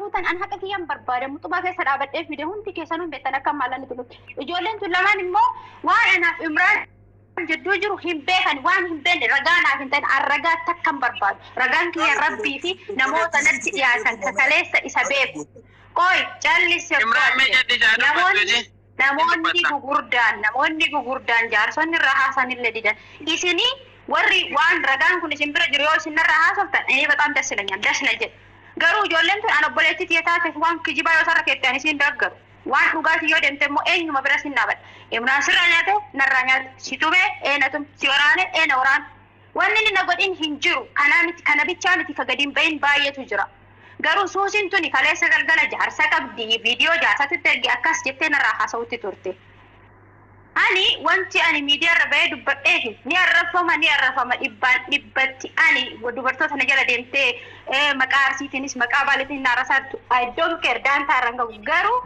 Fuutan an haqa kiyyaan barbaada. Muxubaa keessa dhaabadhee fide, hundi keessanuu beektan akka maallanni tolutti. Ijoolleen tun lamaan immoo waan anaaf Imraan jidduu jiru hin beekan. Waan hin beekne ragaa naaf hin ta'in. An ragaa takkan barbaadu. Ragaan kiyya Rabbii fi namoota natti dhiyaatan kakaleessa isa beeku. Qoy, callise. Imraan, mee jedhi, haa dubbatu ji. Namoonni gugurdaan jaarsonni irraa haasanillee didan. Isinii warri waan ragaan kun isin bira jiru yoo isin irraa haasoftan, እኔ በጣም ደስ ይለኛል፣ ደስ na jedhe. Garuu ijoolleen tun an obboleettii tiyya taateef waan kijibaa yoo sarara keette ani isin daggaru. Waan dhugaatii yoo deemte immoo eenyuma bira sin dhaabadha. Imraan sirraa nyaate, narraa nyaate, si tumee eena tum, si waraane eena waraane. Wanni inni na godhin hin jiru. Kanaa miti, kana bichaa miti, ka gadi hin bahin baay'eetu jira. Garuu suusiin tuni kaleessa galgala jaarsa qabdi, viidiyoo jaarsatti ergi akkas jettee narraa haasa'utti turte. Ani wanti ani miidiyaa irra bahee dubbadheef ni arrafama, ni arrafama dhibbaan dhibbatti. Ani dubartoota na jala deemtee maqaa Arsiitiinis maqaa Baaleetiin na arrasaattu, I don't care, daantaa irra hin gahu. Garuu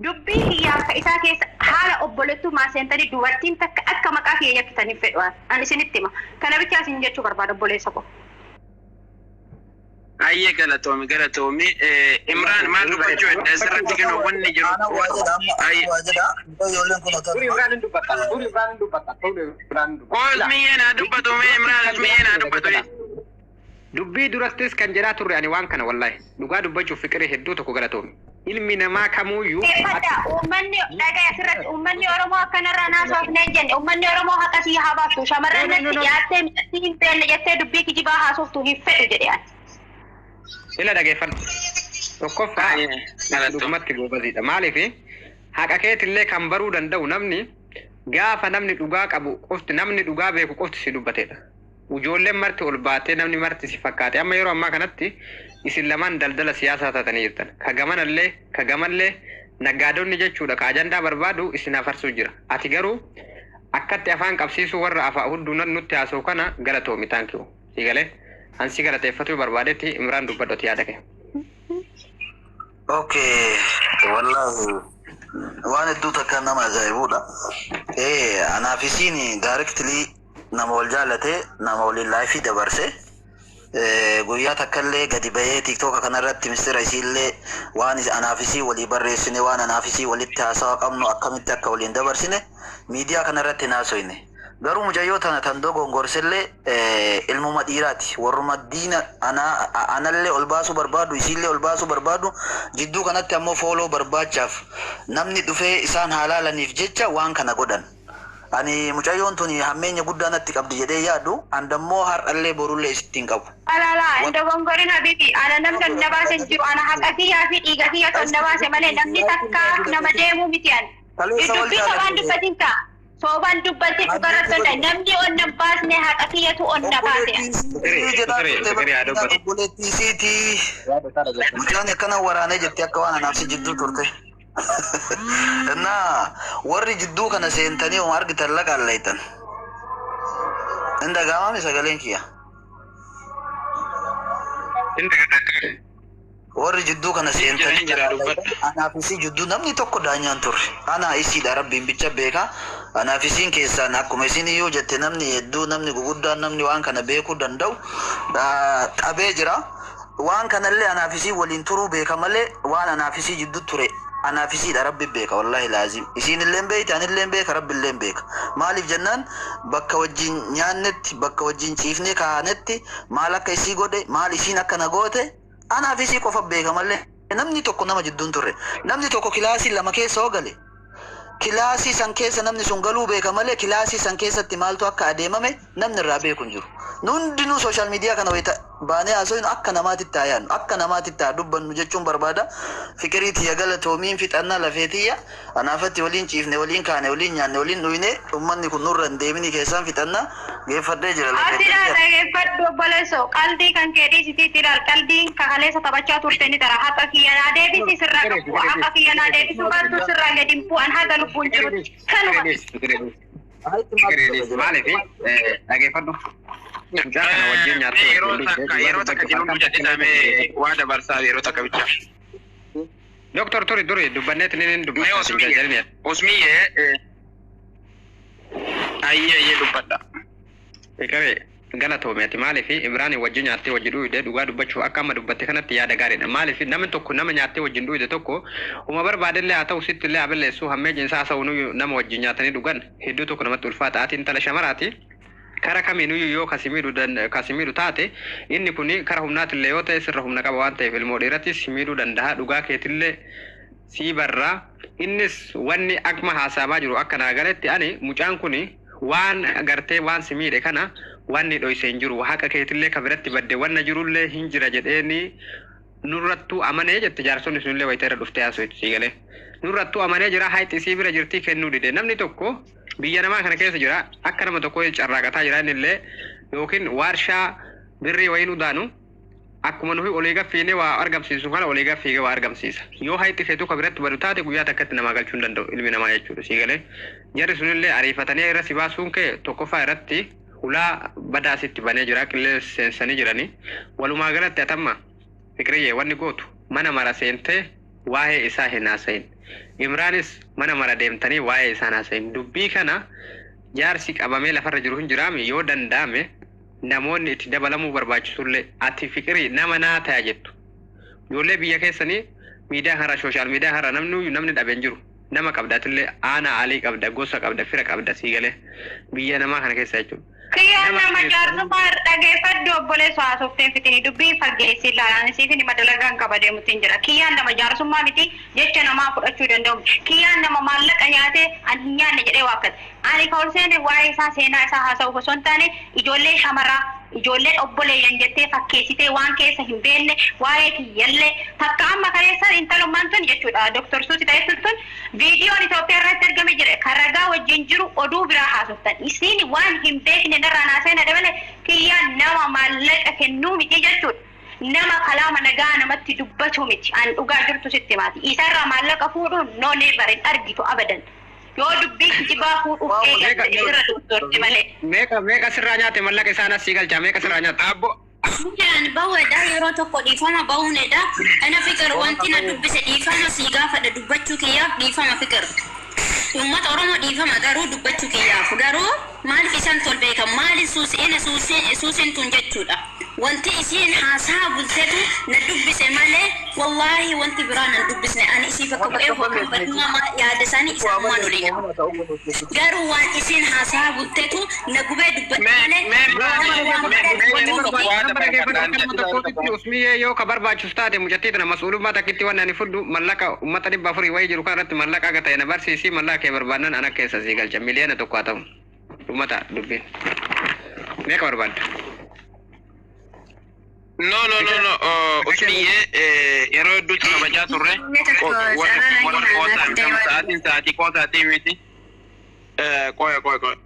dubbii kiyyaa akka isaa keessa haala obboleettummaa seentanii dubartiin takka akka maqaa kiyya yakkitaniif fedhu ani isinitti hima. Kana bichaa isin jechuu barbaada, obboleessa koo. Ayyee, galatoomi, galatoomi. Imraan, maal dubbachuu hedda asirratti kennu wanni jiru? Ayyee. Turi, Imraan hin dubbata. Turi, Imraan hin dubbata. Turi, Imraan hin dubbata. Osmiyyee naa dubbatu, mee Imraan, Osmiyyee naa dubbatu. Dubbii durattis kan jedhaa turre ani waan kana, wallahi dhugaa dubbachuuf, Fiqirii, hedduu tokko galatoomi. Ilmi namaa kamuuyyuu Dhaggeeffadha. Uummanni dhagaya asirratti, uummanni Oromoo akkanarraa naasofne hin jenne. Uummanni Oromoo haqa sii haa baaftu. Shamarran No, no, natti no, no. dhiyaattee miidhagsi hin beekne jettee dubbii kijibaa haasoftu hin fedhu jedhe ani. Ila, dhageeffadhu. Tokkoffaa, Ayyee, galatoomi. dhugumatti goobaziidha. Maaliif haqa keetillee kan baruu danda'u namni gaafa namni dhugaa qabu qofti, namni dhugaa beeku qofti si dubbatedha. Ijoolleen marti ol baatee namni marti si fakkaate. Amma yeroo ammaa kanatti isin lamaan daldala siyaasaa taatanii jirtan. Ka gamanallee ka gamallee naggaadonni jechuudha, ka ajandaa barbaadu isin afarsuu jira. Ati garuu akkatti afaan qabsiisuu warra afaa hudduu nutti haasa'u kana, galatoomi, thank you. Si galee ansi galateeffatuu barbaadetti. Imraan, dubbadhoti yaada kee. Okay, wallahi waan hedduu takka nama ajaa'ibudha. Anaaf isiin directly nama wal jaalate, nama waliin life dabarse. Guyyaa takkallee gadi bahee TikToka kanarratti mistira isiillee waan anaaf isii walii barreessine, waan anaaf isii walitti haasawa qabnu, akkamitti akka waliin dabarsine miidiyaa kanarratti hin haasoyne. Garuu mucayyoo tana tan dogongorsellee ilmuma dhiiraati. Warruma diina anallee ol baasuu barbaadu, isiillee ol baasuu barbaadu, jidduu kanatti ammoo follow barbaachaaf namni dhufee isaan haalaalaniif jecha waan kana godhan. Ani mucayyoon tuni hammeenya guddaa natti qabdi jedhee yaadu, andammoo har'allee borullee isitti hin qabu. Alala, hin dogongorin habibi. Ana namni na baase hin jiru. Ana haqa kiyyaa fi dhiiga kiyya kan na baase malee namni takka nama deemuu miti ani. Kaleessa wal Dubbii sobaan jaalladhe. dubbatin ta'a. Sobaan dubbatin dhugarratti hundaa'e. Namni ol na baasne, haqa kiyyatu ol na baase. Obboleettii jedhaa Fikirii, turte. Fikirii haa dubbatu. Obboleettii isiitii. Mucaan akkana waraanee jetti akka waan anaaf si jidduu turte. Innaa warri jidduu kana seentanii oma argitan laqaallaytan. Hin dhaga'amame sagaleen kiyya? Warri jidduu kana seentanii Hin jira, dubbadhu. Anaaf isii jidduu namni tokko daanyaan turre. Ana isiidha, Rabbiin bicha beeka. Anaaf isiin keessaan akkuma isin iyyuu jette, namni hedduu, namni guguddaan, namni waan kana beekuu danda'u qabee jira. Waan kanallee anaaf isii waliin turuu beeka malee, waan anaaf isii jidduu ture anaaf isiidha, Rabbi beeka, wallahi laazim. Isiin illee beekti, ani illee beeka, Rabbi illee beeka. Maaliif jennaan, bakka wajjin nyaannetti, bakka wajjin ciifnee kaanetti, maal akka isii godhe, maal isiin akka na goote anaaf isii qofa beeka malee namni tokko nama jidduun turre. Namni tokko kilaasii lama keessa hoo gale, kilaasii san keessa namni sun galuu beeka malee kilaasii san keessatti maaltu akka adeemame namni irraa beeku hin jiru. Nu hundinuu social media kana wayita baanee haasofnu akka namaatitti haa yaadnu, akka namaatitti haa dubbannu jechuun barbaada. Fiqirii tiyya, galatoomiin fixannaa lafee tiyya. Anaafatti waliin ciifne, waliin kaane, waliin nyaanne, waliin dhuyne, ummanni kun nurra hin deemini, keessaan fixannaa geeffadhee jira lafee Ati tiyya. Dhageeffadhu obboleessoo, qalbii kan kee dhiisitiitti ilaal. Qalbiin kakaleessa taphachaa turte ni tara. Haqa kiyya naa deebisi, sirraa qabu. Haqa kiyya naa deebisuu baattu sirraa gadi hin bu'an haga lubbuun jirutti. Kanuma. Maaliif, dhageeffadhu. Mucaa kana wajjin nyaattee Yeroo wajjin takka, yeroo takka jiruun jedhamee waa dabarsaa yeroo takka bicha. Doktor, turi, turi, dubbanneet ni Mee dubbata. Osmiyyee, Osmiyyee, ayyee, ayyee, dubbadha. Fiqiree. Galatoome ati maaliif Imraan wajjin nyaattee wajjin dhuyde dhugaa dubbachuuf akka amma dubbatte kanatti yaada gaariidha. Maaliif namni tokko nama nyaattee wajjin dhuyde tokko uma barbaadellee haa ta'u sitti illee haa balleessu hammee isaa haasa'u nama wajjin nyaatanii dhugan hedduu tokko namatti ulfaata. Ati intala shamaraati. Kara kamiinuyyuu yoo kasimiidhu taate inni kun kara humnaatillee yoo ta'e sirra humna qaba waan ta'eef ilmoo dhiirattis miidhuu danda'a dhugaa keetillee sii barraa innis wanni akkuma haasa'amaa jiru akka naa galetti ani mucaan kun waan gartee waan si miidhe kana wanni dhoyse hin jiru haqa keetillee ka biratti badde wanna jirullee hin jira jedheeni nurrattuu amanee jette jaarsonni sunillee wayita irra dhuftee haasa'u sii galee nurrattuu amanee jira hayxi isii bira jirtii kennuu dide namni tokko biyya namaa kana keessa jira akka nama tokko carraaqataa jira innillee yookiin waarshaa birrii wayii udaanu akkuma nuyi olii gaffiine waa argamsiisu kana olii gaffiige waa argamsiisa yoo hayxi feetu ka biratti badu taate guyyaa takkatti namaa galchuu hin danda'u ilmi namaa jechuudha sii galee jarri sunillee ariifatanii irra si baasuun kee tokkoffaa irratti hulaa badaa sitti banee jira qilleensa seensanii jiranii walumaa galatti atamma Fiqiriyyee wanni gootu mana mara seentee waa'ee isaa hin haasa'in. Imraanis mana mara deemtanii waa'ee isaa hin haasa'in. Dubbii kana jaarsi qabamee lafarra jiru hin jiraami yoo danda'ame namoonni itti dabalamuu barbaachisullee ati fiqirii nama naa ta'a jettu. Ijoollee biyya keessanii miidiyaa hara sooshaal miidiyaa hara namni namni dhabee hin jiru. Nama qabda atillee aanaa alii qabda gosa qabda fira qabda sii galee biyya namaa kana keessa jechuudha. Kiyyaan nama jaarsummaa dhageeffadhu obboleessa haasofteen fitini dubbii fageessi ilaalaan siifin hima dalagaan qaba deemutti hin jira. Kiyyaan nama jaarsummaa miti jecha namaa fudhachuu danda'u. Kiyyaan nama maallaqa nyaatee ani hin nyaanne jedhee waakkate. Ani kawulseen waa'ee isaa seenaa isaa haasa'uuf osoo hin taane ijoollee shamaraa ijoollee obboleeyyan jettee fakkeessitee waan keessa hin beekne waa'ee kiyyallee takka amma kaleessa intalummaan tun jechuudha Dr. Suusi ta'e tun viidiyoon Itoophiyaa irratti argame jira kan ragaa wajjin jiru oduu biraa haasoftan isiin waan hin beekne narraa naasee dabale kiyyaan nama maallaqa kennuu miti jechuudha. Nama kalaama nagaa namatti dubbatu miti an dhugaa jirtu sitti maati isarraa maallaqa fuudhuun no never hin argitu abadan. Yoo dubbii kijibaa fuudhuuf eegalte irra doktorti malee. Meeqa meeqa sirraa nyaate mallaqa isaan asii galcha meeqa sirraa nyaate? Abbo Mucaan bahuudha yeroo tokko dhiifama bahuunedha. Ana fikir wanti na dubbise dhiifama sii gaafadha dubbachuu kiyyaaf dhiifama fikir. Uummata Oromoo dhiifama garuu dubbachuu kiyyaaf garuu maaliif isaan tol beekan maali suusiin suusiin tun jechuudha. Wanti isiin haasaa bultetu na dubbise malee wallaahi wanti biraa nan dubbisne ani isiif akka bu'ee badummaa yaada isaanii isaan olii. Garuu waan isiin haasaa bultetu na gubee dubbate malee. Usmiyyee yoo ka barbaachisu taate mucattii tana mas'uulummaa takkitti waan ani fudhu mallaqa uummata 400 wayii jiru kanarratti mallaqa akka ta'e na barsiisi mallaqa kee barbaannan ana keessa sii galcha miliyoona tokko haa ta'u. Uummata dubbiin. Meeqa barbaadda? No no no no Usmiyyee yeroo hedduutti kabajaa turre warra qoosaan sa'aatiin sa'aatii qoosaatii miti. Qoya qoya qoya.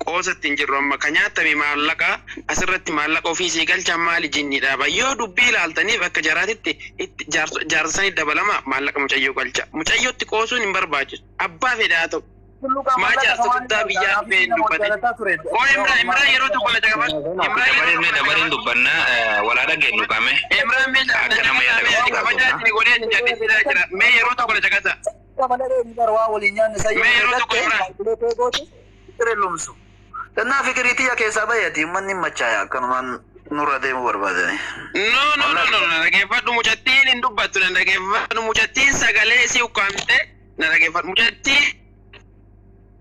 Qoosatti hin jirru amma ka nyaatame maallaqa asirratti maallaqa ofii sii galchan maali jinni dhaaba yoo dubbii ilaaltaniif akka jaraatitti itti jaarsanii dabalama maallaqa mucayyoo galcha mucayyootti qoosuun hin barbaachisu abbaa fedhaa ta'u maa jaarsa guddaa biyyaa dhufee hin dubbate oo Imraan Imraan yeroo tokko na caqabas Imraan yeroo Dabaree dabareen dubbannaa walaa dhageenyu qaame. Imraan mee Akka nama yaada qabu kabajaa isin godhee isin jaallatee jira mee yeroo tokko na caqasa mee yeroo tokko Imraan Kanaaf fikirii tiyya keessaa bayyati uummanni machaaya akkanumaan nurra deemuu barbaadani. No, no, no, no, na dhageeffadhu mucattiin hin dubbattu na dhageeffadhu mucattiin sagalee si ukkaamte na dhageeffadhu mucattiin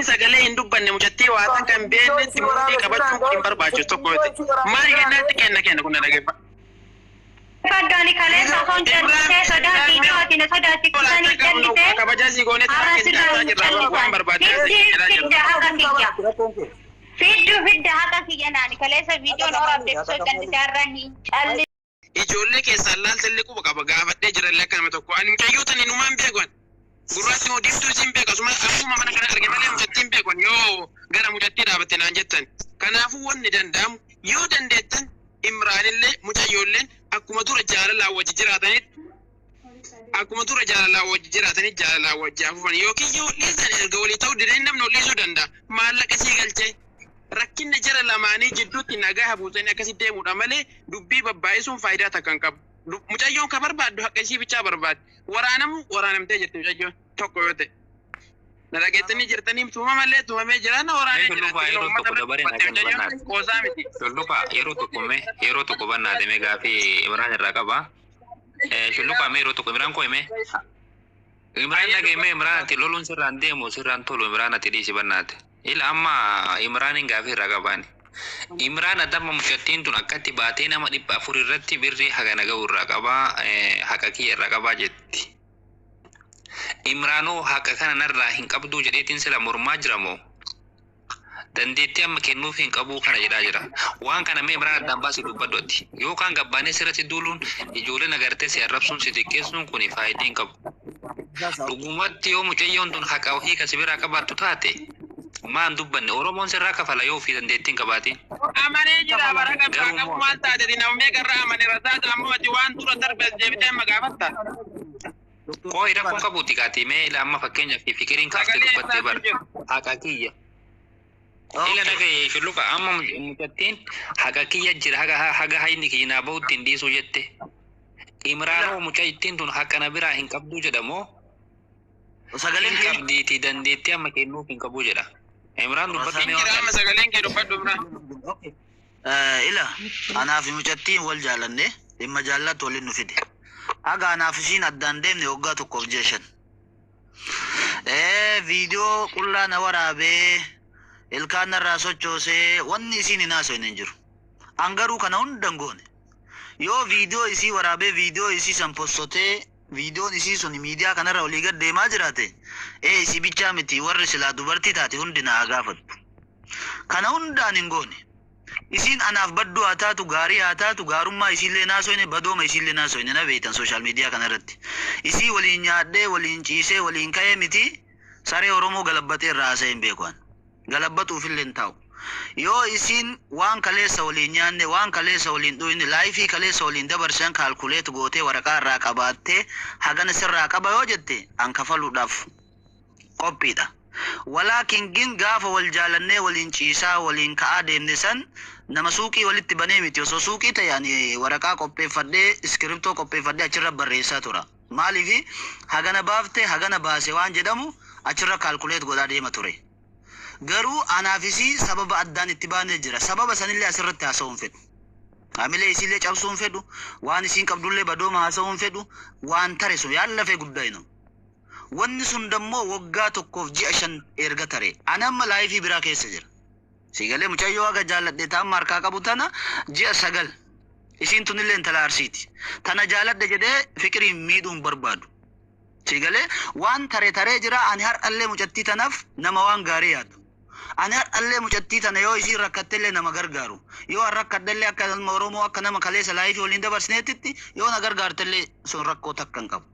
sagalee hin dubbanne mucattii waa takka hin beeknetti murtii qabachuun hin barbaachisu tokko yoo ta'e maal kennaatti kenna kenna kun na dhageeffadhu. Faddaani kaleessa osoo hin callisee sodaa viidiyootiin sodaachisanii callisee Kabajaa si goonee har'a sirraa hin waan callisan. barbaachisu Fiddi fidda haqa kiyya. Fiddu fidda haqa kiyya naani kaleessa viidiyoon horaaf osoo callisee har'a hin callisee. Ijoollee keessaan laaltallee quba qaba gaafadhee jirallee akka nama tokko ani mucayyoo tani numaan beekan gurraatti moo diimtuu isiin beeka suma akkuma mana kana arge malee mucattiin beekan yoo gara mucattii dhaabatte naan jettan kanaafuu wanni danda'amu yoo dandeettan Imraanillee mucayyoolleen akkuma dura jaalalaan wajji jiraatanitti akkuma dura jaalalaan wajji jiraatanii jaalalaan wajji hafufan yookiin yoo dhiisan erga walii ta'uu didanii namni ol dhiisuu danda'a maallaqa sii galchee rakkinna jara lamaanii jidduutti nagaa buusanii akkasi deemuudha malee dubbii babbaa'isuun faayidaa takka hin qabu. Mucayyoon ka barbaaddu haqa isii bichaa barbaaddi. Waraanamu waraanamtee jirti mucayyoon tokko yoo ta'e. Na dhageettanii jirtanii tumamallee tumamee jira na waraanee Mee jira. shulluqaa yeroo Uummata tokko irratti dabareen dubbatte akka hin mucayyoon bannaate. qoosaa miti. Shulluqaa yeroo tokko mee yeroo tokko bannaate mee gaafii Imraan irraa qaba. Shulluqaa mee yeroo tokko Imraan koo hime. Imraan dhagee mee Imraan ati loluun sirraan deemu sirraan tolu Imraan ati dhiisi bannaate. Ila amma Imraanin gaafii irraa qabaani. Imraan adamma mucattiin tun akkatti baatee nama 400 irratti birrii hagana ga'u irraa qabaa haqa kiyya irraa qabaa jetti. Imraanoo haqa kana narraa hin qabduu jedheetiin sila mormaa jira moo? Dandeettii amma kennuuf hin qabuu kana jedhaa jira. Waan kana mee Imraan addaan baasii dubbadhu ati. Yookaan gabbaanee sirratti duuluun ijoolleen agartee si arrabsuun si xiqqeessuun kun faayidaa hin qabu. Dhugumatti yoo mucayyoon tun haqa ofii kan si biraa qabaattu taate maan dubbanne Oromoon sirraa kafala yoo ofii dandeettii hin qabaatin. Amanee jira bara qabaa Garuu qabu immoo maal taate nama meeqarraa amane rasaasa ammoo ati waan dura darbe as deebitee amma gaafatta. Koo rakkoon qabuuti kaati mee ila amma fakkeenyaaf fikiriin kaaftee Sagalee dubbattee isaatu bara jiru. haqa kiyya. Ila Okay. dhagaye shulluqa amma mucattiin haqa kiyya jira haga haga hayni kiyya naa bahutti hin dhiisu jette. Imraanoo mucattiin tun haqa na biraa hin qabduu jedhamoo Sagaleen hin kee qabdiiti dandeettii amma kennuuf hin qabuu jedha. Imraan dubbadhu Hin mee waan jira amma kana. sagaleen kee dubbadhu bira. Okay. Ila anaaf mucattiin wal jaalanne dhimma jaallattu waliin nu fide. Haga anaaf ishiin addaan deemne waggaa tokkoof ji'a 5. Viidiyoo qullaa na waraabee ilkaan narraa sochoosee wanni isiin hin haasofne hin jiru. An garuu kana hunda hin goone. Yoo viidiyoo isii waraabee viidiyoo isii san postotee viidiyoon isii sun miidiyaa kanarra olii gad deemaa jiraate isii bichaa miti warri silaa dubartii taate hundi na haa gaafattu. Kana hundaan hin goone. Isiin anaaf badduu haa taatu gaarii haa taatu gaarummaa isiillee naasoyne badooma isiillee naasoyne na beektan sooshaal miidiyaa kanarratti. Isii waliin nyaadhee waliin ciisee waliin ka'ee miti saree Oromoo galabbatee irraa haasa'ee hin beeku ani. Galabbatuufillee hin taa'u. Yoo isiin waan kaleessa waliin nyaanne waan kaleessa waliin dhuyne laayifii kaleessa waliin dabarsan kaalkuleet gootee waraqaa irraa qabaattee hagana sirraa qaba yoo jette an kafaluudhaaf qophiidha. Walaakin gin gaafa wal jaalannee waliin ciisaa waliin ka'aa deemne san nama suuqii walitti banee miti osoo suuqii ta'e ani waraqaa qopheeffadhee iskiriptoo qopheeffadhee achirra barreessaa tura. Maaliif hagana baafte hagana baase waan jedhamu achirra kaalkuleet godhaa deema ture. Garuu anaafisii sababa addaan itti baanee jira. Sababa sanillee asirratti haasa'uu hin fedhu. Hamilee isiillee cabsuu hin fedhu. Waan isiin qabdullee badooma haasa'uu hin fedhu. Waan tare sun yaan lafee guddaa inu. Wanni sun dammoo waggaa tokkoof ji'a 5 erga tare. Ani amma laayifii biraa keessa jira. Siigalee mucayyoo haga jaalladhe ta'an harkaa qabu tana ji'a 9. Isiin tunillee intala Arsiiti. Tana jaaladhe jedhee fikiriin miidhuu hin barbaadu. Siigalee waan tare taree jira ani har'allee mucattii tanaaf nama waan gaarii yaadu. Ani har'allee mucattii tana yoo isiin rakkattellee nama gargaaru. Yoo an rakkadhellee akka ilma Oromoo akka nama kaleessa laayifii waliin dabarsineetitti yoo na gargaartellee sun rakkoo takka hin qabu.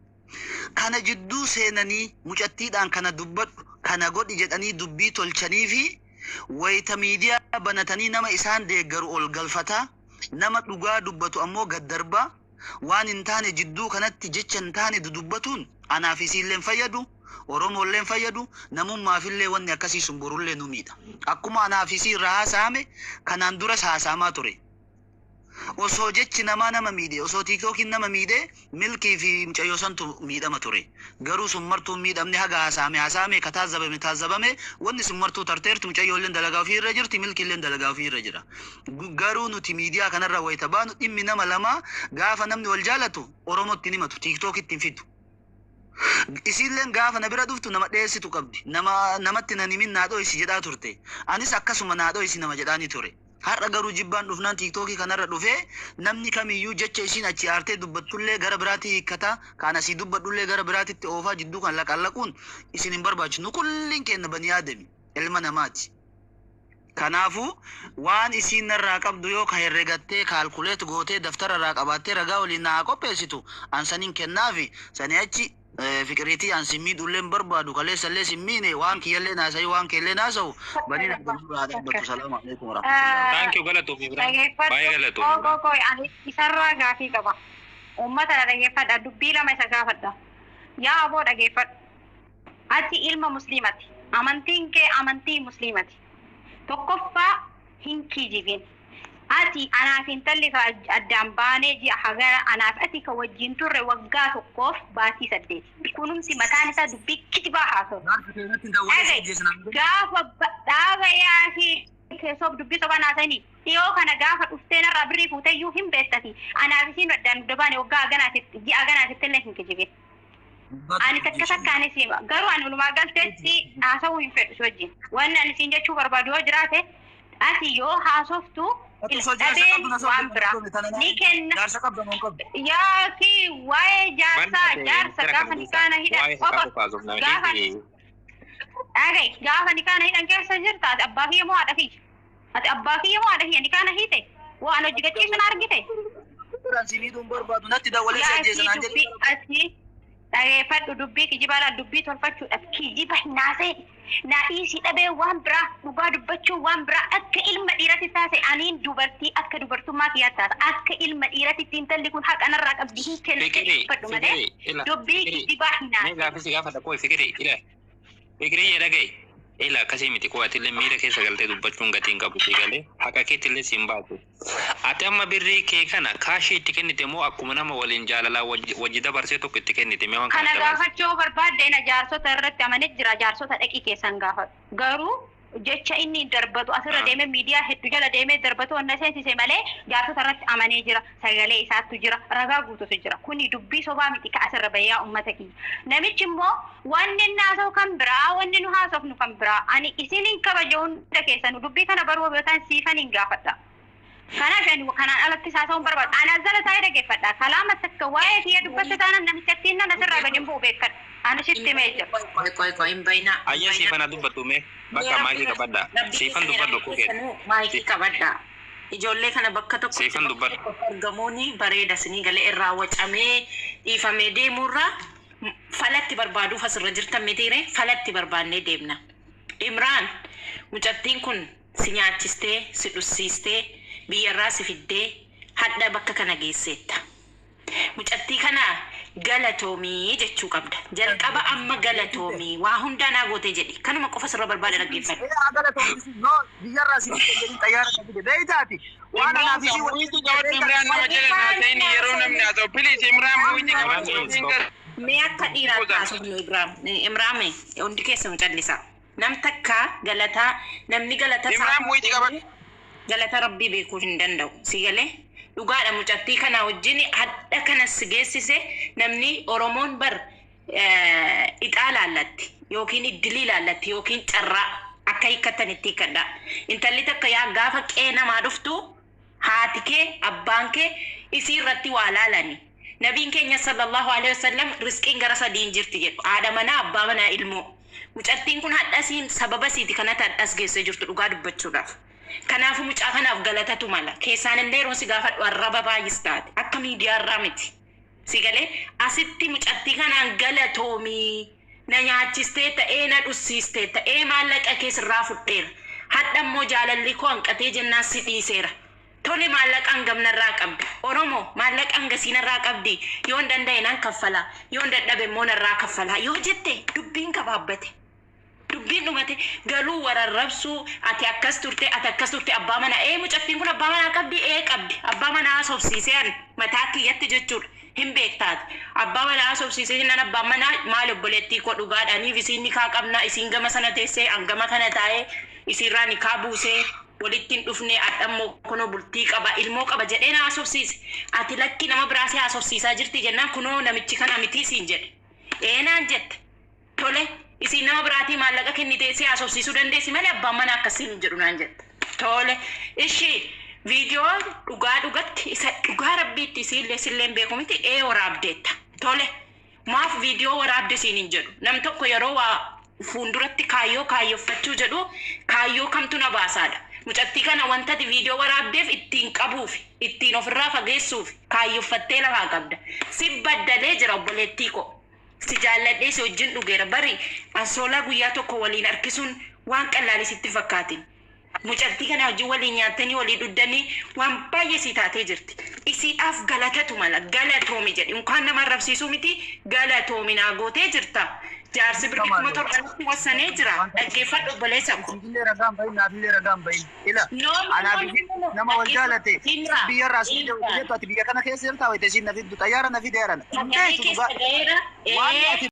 Kana jidduu seenanii mucattiidhaan kana dubbadhu kana godhi jedhanii dubbii tolchanii fi wayita miidiyaa banatanii nama isaan deeggaru ol galfataa nama dhugaa dubbatu ammoo gad darbaa waan hin taane jidduu kanatti jecha hin taane dudubbatuun anaaf isiillee hin fayyadu Oromoollee hin fayyadu namummaafillee wanni akkasii sun borullee nu miidha. Akkuma anaaf isii irraa haasa'ame kanaan duras haasa'amaa ture. Osoo jechi namaa nama miidhe osoo tiiktookiin nama miidhe milkii fi mucayyoo santu miidhama ture. Garuu sun martuu hin miidhamne haga haasa'ame haasa'ame ka taazzabame taazzabame wanni sun martuu tarteerti mucayyoolleen dalagaa ofii irra jirti milkiilleen dalagaa ofii irra jira. Garuu nuti miidiyaa kanarra wayita baanu dhimmi nama lamaa gaafa namni wal jaalatu Oromootti hin himatu tiiktookitti hin fidu. Isiilleen gaafa na bira dhuftu nama dheessitu qabdi. Nama namatti nan himin naa dho'isi jedhaa turte. Anis akkasuma naa dho'isi nama jedhaani ture. Har'a garuu jibbaan dhufnaan tiiktookii kanarra dhufee namni kamiyyuu jecha isiin achi aartee dubbattullee gara biraatti hiikkata. Kaan asii dubbadhullee gara biraatitti oofaa jidduu kan laqallaquun isin hin barbaachisu. Nu kulliin keenya banii aadami ilma namaati. Kanaafuu waan isiin narraa qabdu yoo ka herregattee kaalkuleet gootee daftara irraa qabaattee ragaa waliin naa qopheessitu an saniin kennaafi sanii achi fikiriitii an sin miidhullee hin barbaadu kaleessallee sin miine waan kiyyallee naasa'ii waan keellee naasa'u baniin haa dhaabbatu. Salaamu alaikum warahmatullahi. Thank you galatoom Ibrahim. Baay'ee Dhaggeeffadhu. galatoom Koo Ibrahim. koo koo ani isarraa gaafii qaba. Uummata na dhaggeeffadha. Dubbii lama isa gaafadha. Yaa aboo dhaggeeffadhu. Ati ilma musliimati. Amantiin kee amantii musliimati. Tokkoffaa hin kijibin. Ati anaaf intalli ka addaan baanee ji'a hagara anaaf ati ka wajjin turre waggaa tokkoof baatii 8. Kunumsi mataan isaa dubbii kijibaa haasa'u. Dhaga'i gaafa dhaaba yaasii keessoof dubbii sobaa naasanii dhiyoo kana gaafa dhuftee narraa birrii fuuteyyuu hin beektati. Anaaf isiin addaan dudda baane waggaa haganaatitti ji'a haganaatitti illee hin kijibin. Ani takka takkaanis hima. Garuu ani walumaa galteetti haasa'uu hin fedhu si wajjin. Wanni ani siin jechuu barbaadu yoo jiraate ati yoo haasoftu dhabeen waan biraa ni kenna. Jaarsa qabda moo hin qabdu? Yaa fi waa'ee jaarsaa Banna jaarsa jara gaafa kana ni kaana hidhan waa'ee haqaa qofa qofa haasofna. gaafa dhaga'i gaafa ni kaana hidhan keessa jirta ati abbaa kiyya moo haadha kiyya? Ati abbaa kiyya moo haadha kiyya ni kaana hiite? Waa ani hojii gachiisu na argite? Si miidhuun barbaadu natti dawwalee si Yaa ajjeesa fi naan dubbii jedhe. ati dhageeffadhu dubbii kijibaa laal dubbii tolfachuudhaaf kijiba hin haasa'in. Na dhiisii dhabee waan biraa dhugaa dubbachuu waan biraa akka ilma dhiiratti taase aniin dubartii akka dubartummaa kiyyaatti taasa akka ilma dhiiratti intalli kun haqa narraa qabdi hin kennu Fikiri, dubbadhu malee fikiri, ila, dubbii fikiri. kijibaa hin Mee haasa'in. gaaffii si gaafadha koo fikiri, ila. Fikiri jedha ga'i. Ila akkasii miti koo atillee miira keessa galtee dubbachuun gatii hin qabu sii galee haqa keetillee siin baatu. Ati amma birrii kee kana kaashii itti kennite moo akkuma nama waliin jaalalaa wajji dabarsee tokko itti kennite mee waan kana Kana dabarse. gaafachuu barbaadde na jaarsota irratti amanee jira jaarsota dhaqii keessan gaafadhu. Garuu jecha inni darbatu asirra deemee miidiyaa hedduu jala deemee darbatu wanna seensise malee jaarsota irratti amanee jira sagalee isaattu jira ragaa guututu jira kuni dubbii sobaa miti ka asirra bayyaa uummata kiyya. Namichi immoo wanni inni haasa'u kan biraa wanni nu haasofnu kan biraa ani isinin kabaja hunda keessanu dubbii kana baruu yoo ta'an siifan hin gaafadha. Kanaaf ani kanaan alatti haasa'uun barbaadu. Ani as jala taa'ee dhaggeeffadha. Kalaama takka waa'ee kiyya dubbatte taanaan namicha nan asirraa gadi hin bu'u beekkadha. Ani sitti himee jira. Qoy qoy qoy hin bayinaa. Ayya siifana dubbadhu mee bakka maayikii qabadha. Siifan dubbadhu koo keeti. Maayikii qabadha. Ijoollee kana bakka tokkotti Siifan dubbadhu. argamuun bareeda isinii galee irraa wacamee dhiifamee deemurraa falatti barbaaduuf asirra jirtan mitiire falatti barbaannee deemna. Imraan mucattiin kun si nyaachistee si dhussiistee biyyarraa si fiddee hadha bakka kana geesseetta. Mucattii kana galatoomii jechuu qabda. Jalqaba amma galatoomii waa hundaa naa goote jedhi. Kanuma qofa sirra barbaada dhaggeeffadhu. Biyyarraa si fide jedhin xayyaara na fide beeytaati. Waan anaaf isii Muhiitii qabadhu Imraan nama jala naa ta'in yeroo namni haasa'u. Please Imraan muhiitii qabadhu. Mee akka dhiiraatti haasofnu Ibraam. Imraame hundi keessanuu callisa. Nam takka galataa namni galata isaa Imraan muhiitii qabadhu. galata rabbii beekuu hin danda'u. Si galee dhugaadha mucattii kana wajjin hadha kana si geessise namni Oromoon bar ixaa laallatti yookiin iddilii laallatti yookiin carraa akka hiikkatanitti hiikkadha. Intalli takka yaa gaafa qe'ee namaa dhuftu haati kee abbaan kee isii irratti waa laalani. Nabiin keenya sallallahu alaihi wasallam risqiin gara sadiin jirti jedhu. Haadha manaa, abbaa manaa, ilmoo. Mucattiin kun hadhasiin sababa isiiti kanatti hadhas geessee jirtu dhugaa dubbachuudhaaf. Kanaafuu mucaa kanaaf galatatu mala. Keessaan illee yeroo si gaafadhu arraba baay'is taate. Akka miidiyaa irraa miti. Si galee asitti mucattii kanaan galatoomii na nyaachistee ta'ee na dhussiistee ta'ee maallaqa kee sirraa fudheera. Hadha immoo jaalalli koo hanqatee jennaan si dhiiseera. Tole maallaqa hangam narraa qabda. Oromoo maallaqa hangasii narraa qabdi. Yoo hin danda'e nan kaffala. Yoo hin dadhabe immoo narraa kaffala. Yoo jette dubbiin gabaabbate. Dubbiin dhumate galuu wararrabsuu ati akkas turte ati akkas turte abbaa manaa ee mucattiin kun abbaa manaa qabdi ee qabdi abbaa manaa haasofsiisee ani mataa kiyyatti jechuudha hin beektaati abbaa manaa haasofsiisee jennaan abbaan manaa maal obboleettii koo dhugaadhaaniif isiin nikaa qabna isiin gama sana teessee an gama kana taa'ee isiirraa nikaa buusee walitti hin dhufne adhammoo kunoo bultii qaba ilmoo qaba jedhee na haasofsiise ati lakki nama biraasee haasofsiisaa jirti jennaan kunoo namichi kana mitii siin jedhe ee naan jette tole isin nama biraatii maallaqa kennitee si haasofsiisuu dandeessi malee abbaan manaa akkasiin hin jedhu naan jette. Tole ishii viidiyoo dhugaa dhugatti isa dhugaa rabbiitti isiillee sillee hin beeku miti ee waraabdeetta. Tole maaf viidiyoo waraabde siin hin jedhu nam tokko yeroo waa fuulduratti kaayyoo kaayyeffachuu jedhu kaayyoo kamtu na baasaadha. Mucattii kana wanta ati viidiyoo waraabdeef ittiin qabuuf ittiin ofirraa fageessuuf kaayyeffattee lafaa qabda. Si baddalee jira obboleettii koo. Si jaalladhee si wajjin dhugeera bari ansoolaa guyyaa tokko waliin harkisuun waan qallaalee sitti fakkaatin. Mucattii kana wajjin waliin nyaattanii walii dhuddanii waan baay'ee sii taatee jirti. Isiidhaaf galatatu mala galatoomi jedhi unkaan nama arrabsiisuu miti galatoomi naa gootee jirta. Jaarsi birrii 7,000tti wassanee jira. Dhaggeeffadhu obboleessa ko. Isinillee ragaan bahin, naafillee ragaan bahin. Ila No, no, anaaf no, isin no, no. nama wal jaalate Himra. biyyarraa si Himra. jettu ati biyya kana keessa jirta wayita isiin na fiddu xayyaara na fideeran. Sagalee Beektu dhugaa. keessa ga'eera. Waan Ee. ati